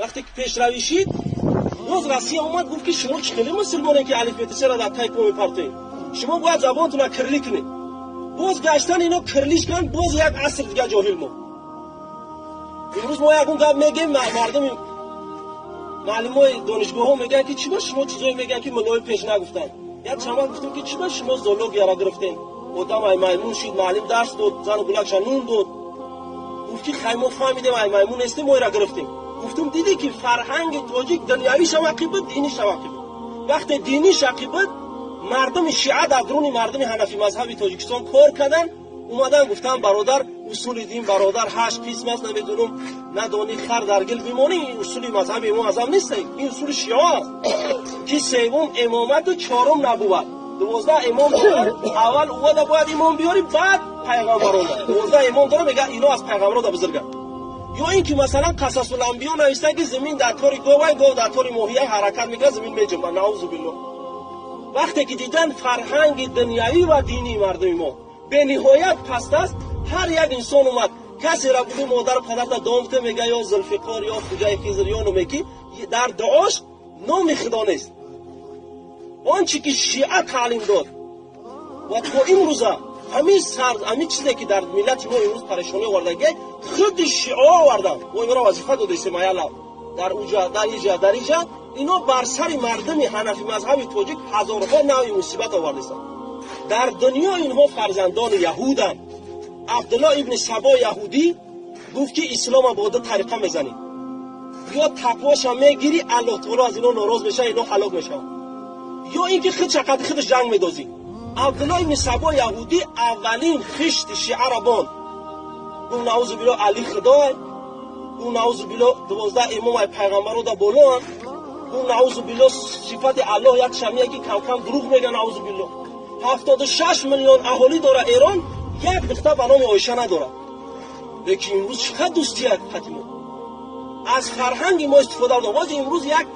Вақте ки пешравӣ шид, боз Россия омад, гуфт, ки шумо чӣ хеле мусулмоне, ки алифбети чара дар тай по мепартоед? Шумо бояд забонтона кирилӣ кунед. Боз гаштан, ино кирилиш кунанд, боз як аср дига ҷоҳил мо. Имрӯз мо ягон гап мегем, мардуми муаллимои донишгоҳҳо мегӯянд, ки чӣ ба шумо чизое мегӯянд, ки муллои пеш нагуфтанд. Як чанд гуфтем, ки чӣ ба шумо зоологияро гирифтем? Одам ай маймун шид, муаллим дарс дод, зану гулакша нун дод. Гуфт, ки хай, мо фаҳмидем, ай маймун нестем, мо ира гирифтем. Гуфтум, дидӣ, ки фарҳанги тоҷик дунявишам ақиб буд, динишам ақиб буд. Вақте диниш ақиб буд, мардуми шиа дар дуруни мардуми ҳанафи мазҳаби Тоҷикистон кор карданд, омадан гуфтанд: бародар, усули дин, бародар, ҳашт қисм аст, намедонам, надонӣ, хар дар гил бимонӣ. Ин усули мазҳаби Имом Аъзам нест, ин усули шиа аст, ки севум имомату чорум набувват. 12 имом дорад. Аввал увада бояд имом биёрӣ, баъд пайғамбарона. 12 имом дора, мега, ино аз пайғамбарода бузурганд. Ё ин ки, масалан, Қасасул-анбиё нависта, ки замин дар тори говай, гов дар тори моҳия ҳаракат мекунад, замин меҷунбад, наузу биллоҳ. Вақте ки дидан, фарҳанги дунявӣ ва динии мардуми мо бениҳоят паст аст, ҳар як инсон омад, касеро буду модару падарда дом кута, мега ё Зулфиқор, ё Хуҷаи Хизр, ё номеки дар дуош номи Худо нест. Он чи ки шиа таълим дод ва то имрӯза ҳамин сар, ҳамин чизе ки дар миллати мо имрӯз парешонӣ овардагӣ, худи шиао оварданд. Мо инро вазифа додастем, аялав дар уҷа, дар иҷа, дар иҷа, ино бар сари мардуми ҳанафи мазҳаби тоҷик ҳазорҳо навъи мусибат овардастанд. Дар дунё инҳо фарзандони яҳуданд. Абдулло ибни Сабо яҳудӣ гуфт, ки ислома бо ду тариқа мезанӣ: ё тақвоша мегирӣ, Аллоҳ таоло аз ино нороз мешавад, ино ҳалок мешаванд, ё ин ки худ шақати худаш ҷанг медозӣ. Абдулло ибни Сабо яҳудӣ аввалин хишти шиаро бонд. Гуфт: наузу билло, Али худой. Гуфт: наузу билло, 12 имомай пайғамбарода болоанд. Гуфт: наузу билло, сифати Аллоҳ як шамия, ки камкам дурӯғ мега, наузу билло. 76 миллион аҳолӣ дора Эрон, як духтар ба номи Оиша надорад. Лекин имрӯз чӣ қадр дӯстия қати мо, аз фарҳанги мо истифода бурда. Боз имрӯз як